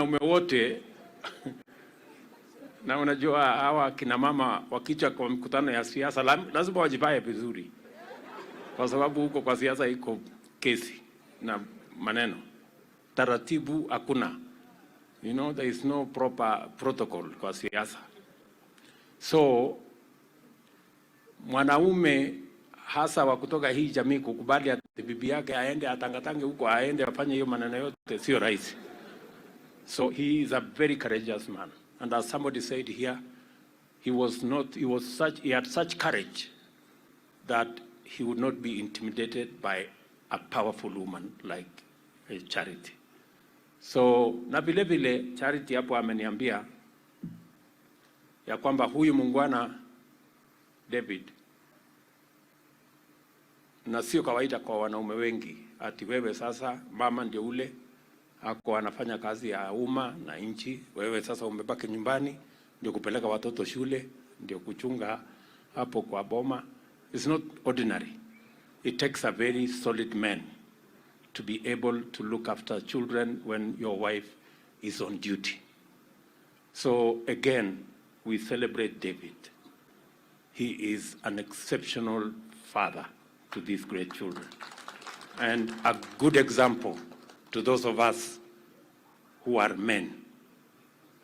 wanaume wote, na unajua hawa kina mama wakija kwa mkutano ya siasa lazima wajivae vizuri, kwa sababu huko kwa siasa iko kesi na maneno, taratibu hakuna. There is no proper protocol kwa siasa. So mwanaume hasa wa kutoka hii jamii kukubali ati bibi yake aende atangatange huko, aende afanye hiyo maneno yote, sio rahisi. So he is a very courageous man. And as somebody said here, he was not, he was such, he had such courage that he would not be intimidated by a powerful woman like Charity. So na vile vile Charity hapo ameniambia ya kwamba huyu muungwana David, na sio kawaida kwa wanaume wengi ati wewe sasa mama ndio ule ako anafanya kazi ya umma na nchi, wewe sasa umebaki nyumbani ndio kupeleka watoto shule, ndio kuchunga hapo kwa boma. It's not ordinary. It takes a very solid man to be able to look after children when your wife is on duty. So again, we celebrate David. He is an exceptional father to these great children and a good example to those of us who are men.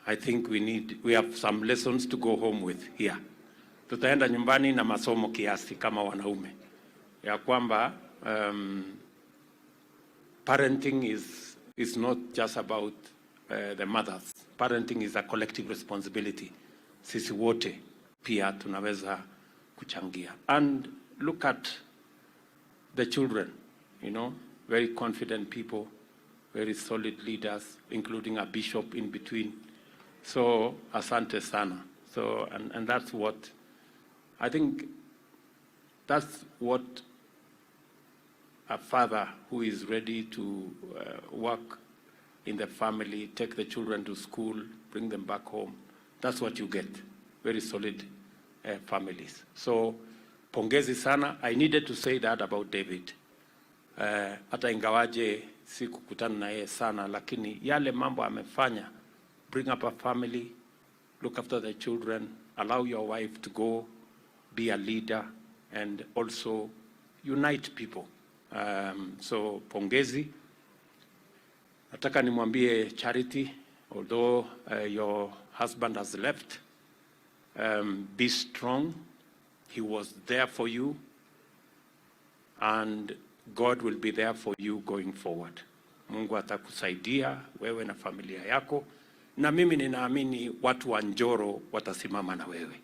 I think we have some lessons to go home with here. Tutaenda nyumbani na masomo kiasi kama wanaume ya kwamba parenting is not just about the mothers. Parenting is a collective responsibility. Sisi wote pia tunaweza kuchangia. And look at the children, very confident people, very solid leaders, including a bishop in between. So asante sana. So, and that's what, I think that's what a father who is ready to work in the family, take the children to school, bring them back home. That's what you get. Very solid families. So pongezi sana. I needed to say that about David. Hata ingawaje sikukutana na yeye sana, lakini yale mambo amefanya, bring up a family, look after the children, allow your wife to go be a leader and also unite people. So pongezi. Nataka nimwambie Charity, although your husband has left, be strong. He was there for you and God will be there for you going forward. Mungu atakusaidia wewe na familia yako, na mimi ninaamini watu wa Njoro watasimama na wewe.